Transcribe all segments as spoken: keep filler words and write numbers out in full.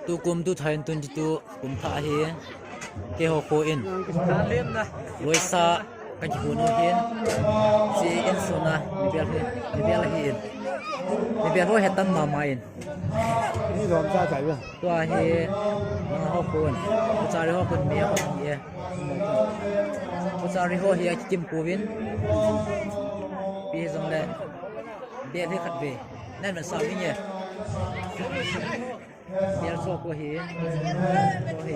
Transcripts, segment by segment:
Tukum two thousand twenty-two kum thah hi keiho kho in Loisa kakihon u hin. Chi in suna mi bel hi, mi bel hi in. Mi bel ho hetan mama in. Tua hi manga ho kho in. Puchari ho kho in mi ho hi e. Puchari ho hi akikim pu vin. Pi jong le. Bel hi khat ve. Nan man sa vin e. Bel so ko hi. Ko hi.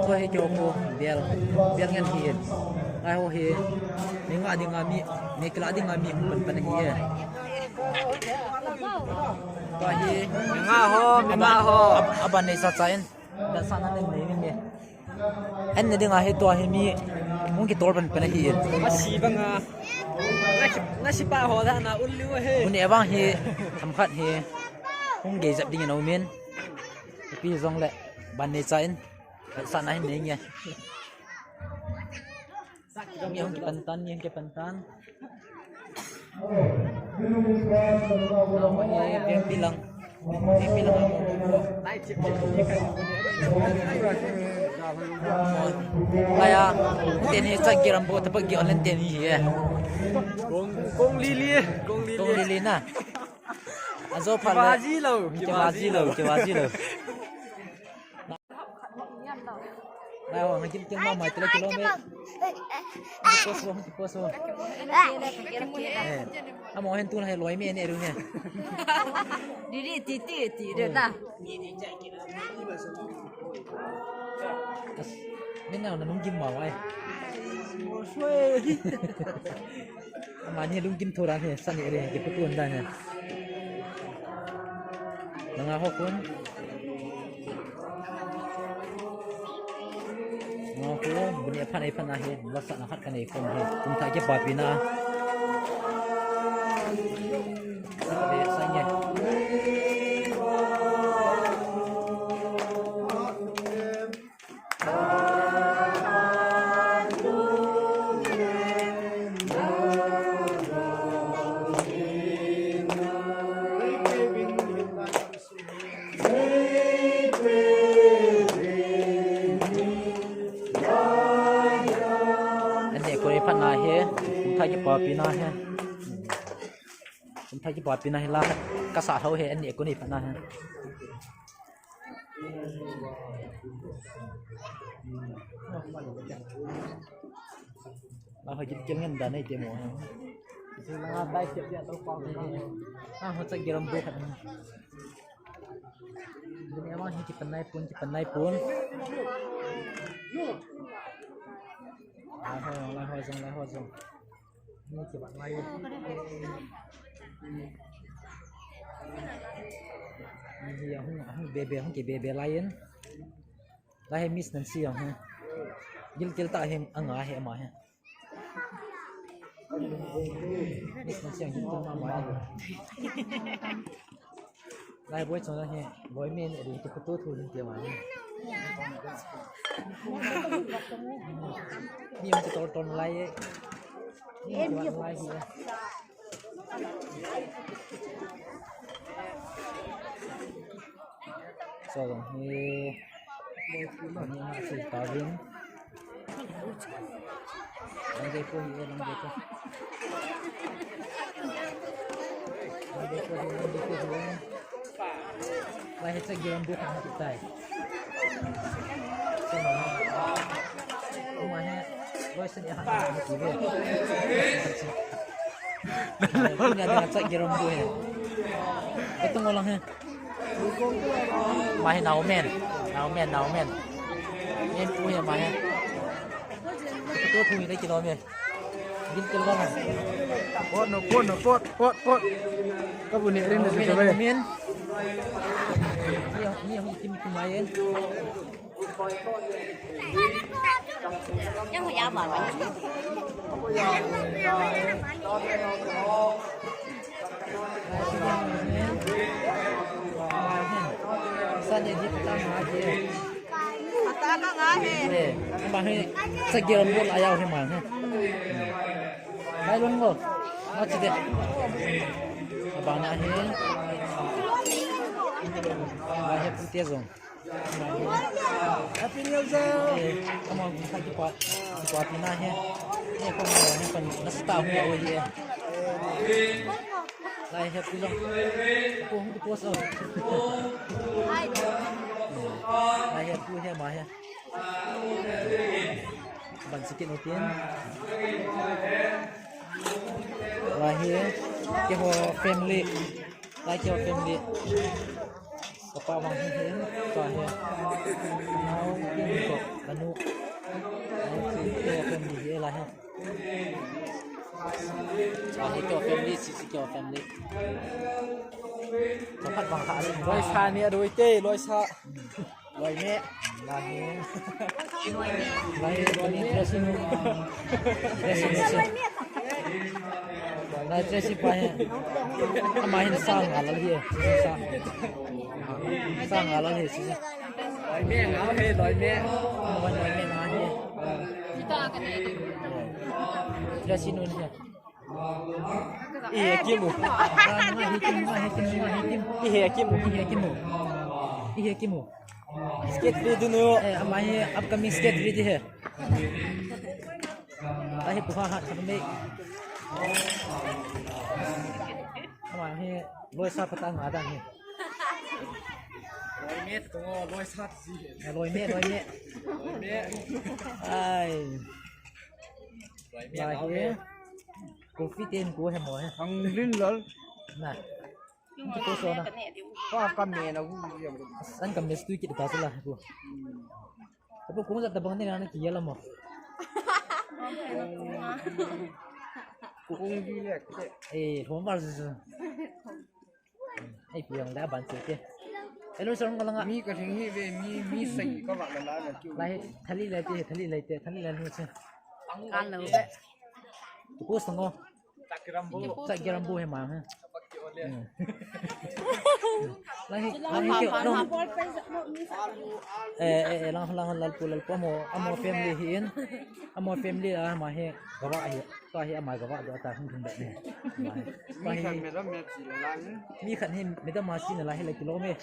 Ko hi kyo ko bel. Bel ngen hi. Ai ho hi. Mi nga dinga mi, mi kila dinga mi hung pan pan hi e. Ko hi. Mi nga ho, mi nga ho. Ab-, aban nei sa cha in. Da sa na nei nei ni. An ne dinga hi tua hi mi hung kitol pan pan hi in. Masi banga. Nasi, nasi pa ho da na ul liu he. Mun e bang hi tham khat hi. Hung gei jap ding in aumin. Pi jong le ban nei cha in. Sa na hin nei nge. Ni hung kipan tan, ni hung kipan tan. Vengpi lang. Vengpi lang. Aya, teni chak giram bo, tapak gi olen teni hi e. Kong, kong lili, kong lili. Kong lili na. Ajo pha le. Kivaji lo, kivaji lo, kivaji lo. Nai ho, hagim king ma mai tele kilo me. Kiposo, kiposo. Eh, amo hen tun hai loi me ne ru ne. Didi ti ti ti de na. As, min na na nung gim ma wai. Amani lungkim thoran he, sani re, ke putun dan he. Nanga ho kun. Nanga ho kun, buni aphan aphan ahi, lasa na khat kanei kon he. Kum thah kipapi na. Re, sani. An neh kon eiphat na hi, kum thah kipapi na hi. Kum thah kipapi na hi la, kasa lou hi, an neh kon eiphat na hi. Lah, ho gilkel ngen dan nei te mo. Sila dai siap dia tau pau. Ah, ho chak giram bo khat. Dun ewa hi kipan nai pun, kipan nai pun. Lah ho, lah ho jong, lah ho jong. Ni kibat nai. Ni hi hung, hung bebe, hung kibebe lai in. Lai hi Miss Nancy jong hi. Gilkel tah hi anga hi ama hi. Miss Nancy jong gilkel mama hi. Lai boi chon hi. Boi men ri ki photo thu ni ti ama hi. Ni jong ki tol tol lai. Ni jong lai hi. Chuleh hi, ni a si ta vin. Lang dei ko hi, lang dei ko. Lang dei ko hi, lang dei ko hi. Lai hi chak giram bu khat kitai. Chuleh hi, chuleh hi, loi sen ya ha ki ve. Ni a chak giram bu he. Atung lang he. Ama hi nao men, nao men, nao men. Yen pu hi ama hi. Tua thu hi le kilo me. Gilkel bang. Pot no, pot no, pot, pot, pot. Ka bu ne rin de se ve. Men. Ni, ni hung kim kim mai yen. Yang ho ya ba ba. Sani di ta ma di. Ata na nga he. Eh, ma he, chak giram bol ayau he ma he. Mai lon go. Ma chi de. Abang na he. Ma he pute jong. Happy New Year. Eh, kamu kita kipa, kipa pina he. Eh, kamu ni pan nasta hua ye. Lai he pulang. Ko hung ko so. Lai he pu he ma he. Ban sikit utin. Lai he. Keiho family. Lai keiho family. Kapa vang hi hin, ka hi. Nau, kin ko, kanu. Nau, si, ko, family hi, la hi. Ka hi ko, family, si, si, ko, family. Ka pat vang ha, si, loi sa ni, loi te, loi sa. Loi me, la hi. Loi me, loi me, dressing room. Dressing room. Lai dress pa hi. Ama hin sang ala hi. Sang. Sang ala hi. Loi me nga he, loi me. Loi, loi me nga he. Kita ka ne. Dress nun hi. Ihe kimu. Nga hi kimu, nga hi kimu, nga hi kimu. Ihe kimu. Ihe kimu. Ihe kimu. Skate video no. Eh, ama hi upcoming skate video hi. Ahi puha hat khat me. Ama hi loi sa patang ada ni. Loi me to loi sa ji. Eh, loi me, loi me. Loi me. Ai. Loi me. Loi me. Coffee ten ko he mo he. Ang lin lal. Na. Ko so na. Ka ka me na gu. An ka me stu ki ta sala ko. Apo kung sa tabang ni na kiyala mo. Kung di le. Eh, hom bar su. Ai piang da ban che ke. Hello sir, ngala nga. Mi ka thing hi ve mi mi sai ka va la la na ki. Lai thali lai te, thali lai te, thali lai nu che. Kan lo be. Ko sango. Chakirambo he ma he. Lahi, lahi ke, no. Eh, eh, eh, lang, lang, lalpu, lalpu, amo, amo family hi in. Amo family a, ma he, gava hi, ka hi ama gava do ta hung hung da ne. Mi khat hi, mi khat hi, mi da ma si na lahi la kilo me.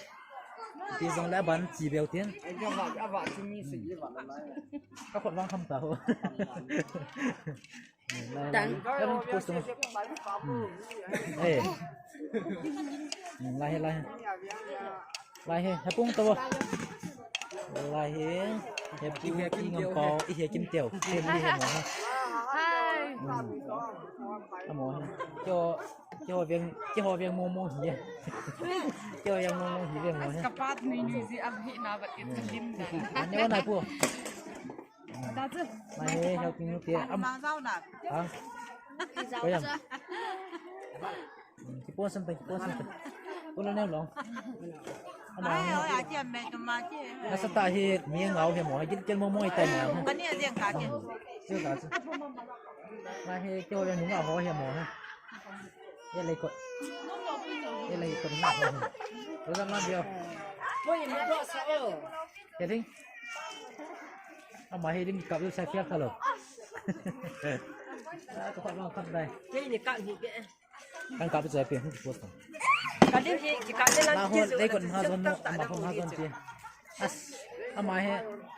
Ti jong la ban chi beu tin. Ai, gava, gava, chu mi si, gava la la. Ka khot lang kham ta ho. Tan. Eh. Lai he, lai he. Lai he, he pung to. Lai he. He pu ki ngam pau, i he kim teo. He li he mo he. Hai. Amo he. Kyo, kyo veng, kyo veng mo mo hi. Kyo veng mo mo hi veng mo he. Kapat ni ni si ab hi na ba ki lim da. Ane wa nai pu. Mai he, helping nu te. Am. Mang zau na. Ha? Ko yam. Ki pon san ta, ki pon san ta. Ko lo ne long. Ama. Ai, oi, a chi me to ma chi. Na sa ta hi mi ngau he mo, ha gil kel mo mo i tai mo. Ka ni a jeng ka chi. Chi ka chi. Mai he, ko le nu ngau ho he mo ha. Ye le ko. Ye le ko na ho. Ko jam na dio. Ko ye mo ko sa o. Ke ding. Ama hi lim kap sa fiar thalo. Ko kap lang kap dai. Ke ni kap ni ke. Kan kap sa pe hu ko. Ka lim hi ki kap le lang. Na ho dei ko na zon no, ama ko na zon ti. As, ama he,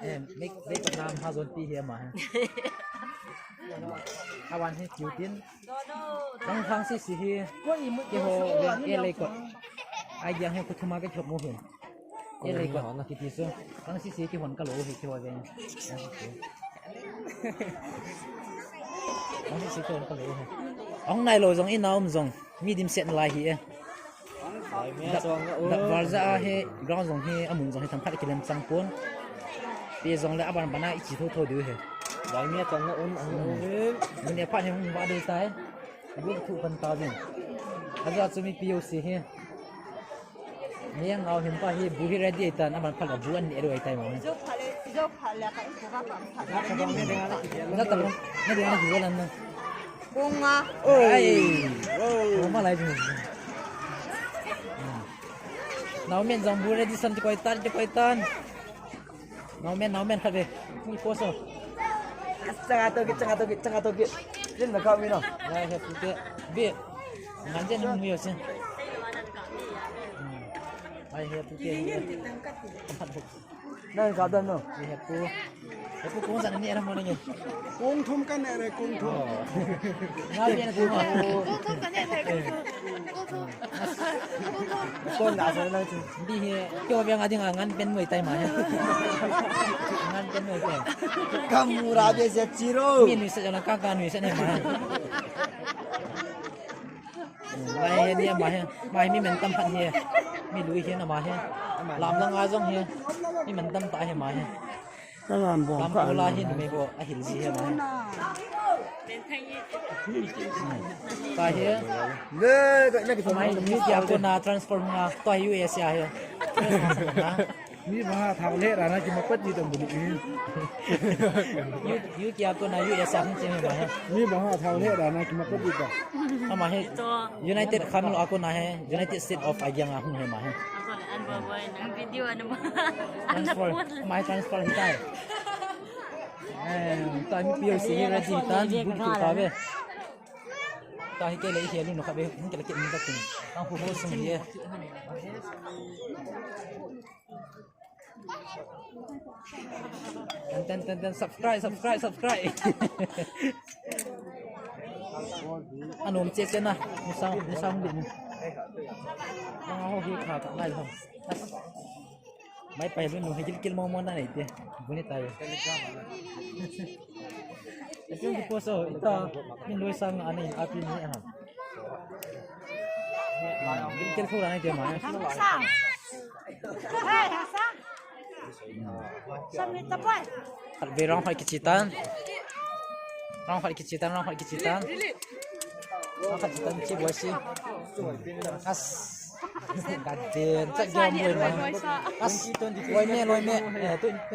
eh, mek dei ko na ma zon ti he ama he. Awan he kiu tin. Nang khang si si hi. Ke ho, ye le ko. Ai yang he ko thuma ke chop mo hin. Ye le ko na kiti so. Nang si si ki hon ka lo hi ki wa veng. Nang si si ki hon ka lo hi. Ahung nai lo jong i na um jong. Mi dim set na lai hi e. Dap, dap var ja a hi ground jong hi amun jong hi themkhat kilem chang pon. Pe jong le aban bana i chi tho tho diu hi. Lai mi chang na un, un, un. Mun e phat hi hung va dei tai. Bu thu pan ta vin. Aja chu mi pi yo si hi. Meng au hin pa hi bu hi ready tan aman phat a bu an ne roi tai mo. Jo phat le, jo phat le ka ko ka phat. Na ta mo, na de na hi lan na. Bunga. Ai. Oh, ma lai bu. Nau men jong bu ready san ti koi tan, ti koi tan. Nau men, nau men khat ve. Ni ko so. Changa to ki, changa to ki, changa to ki. Jin na ka mi no. Lai he pu te. Be. Ngan jin mu yo sin. Lai he pu te. Nang ka dan no. Ni he pu. He pu kong san ni era mo ni. Kong thum ka ne re kong thum. Nga bi na kong. Kong thum ka ne re kong thum. Kong thum. Kong thum. Kong da sa nang chu. Di he. Kyo bi nga ding ngan pen moi tai ma he. Ngan pen moi tai. Kamura be se chiro. Mi ni sa jana ka ka ni sa ne ma he. Mai he ni ama he, mai mi mantam phat he, mi lui he na ma he, lam lang a jong he, mi mantam ta he ma he. Lam bom ka la he ni me bo a hil ji he ma he. Ta he. Le ka na ki mai mi ki a ko na transform na to U S A he. Mi bang a thau le ra na ki ma pat ni tam bu ni. U, U K a ko na U S a hung che he ma he. Mi bang a thau le ra na ki ma pat ni tam. Ama he. United Khamlo a ko na he. United State of Agiang a hung he ma he. Video ano mo? Transfer. My transfer hi tai. Eh, ta mi P O C hi ready ta ni bu tu ta ve. Ta hi ke le hi lu no kha ve. Hi ke le ke ni ta tu. Ang hu ho sung ye. Ten, ten, ten, ten, subscribe, subscribe, subscribe. Anom che che na, ni sang, ni sang din. Ang ho hi kha ka lai ho. Mai pai lu nu hi gil gil mo mo na nei te. Bu ni tai. Ito ki poso, ito. Min lui sang ani api ni ha. Gil gil khu ra nei te ma. Khat ve round khat kichi tan. Round khat kichi tan, round khat kichi tan. Round khat kichi tan, chi boi si. As. Gaden, chat game boi ma. As. Loi me, loi me. Eh, tu,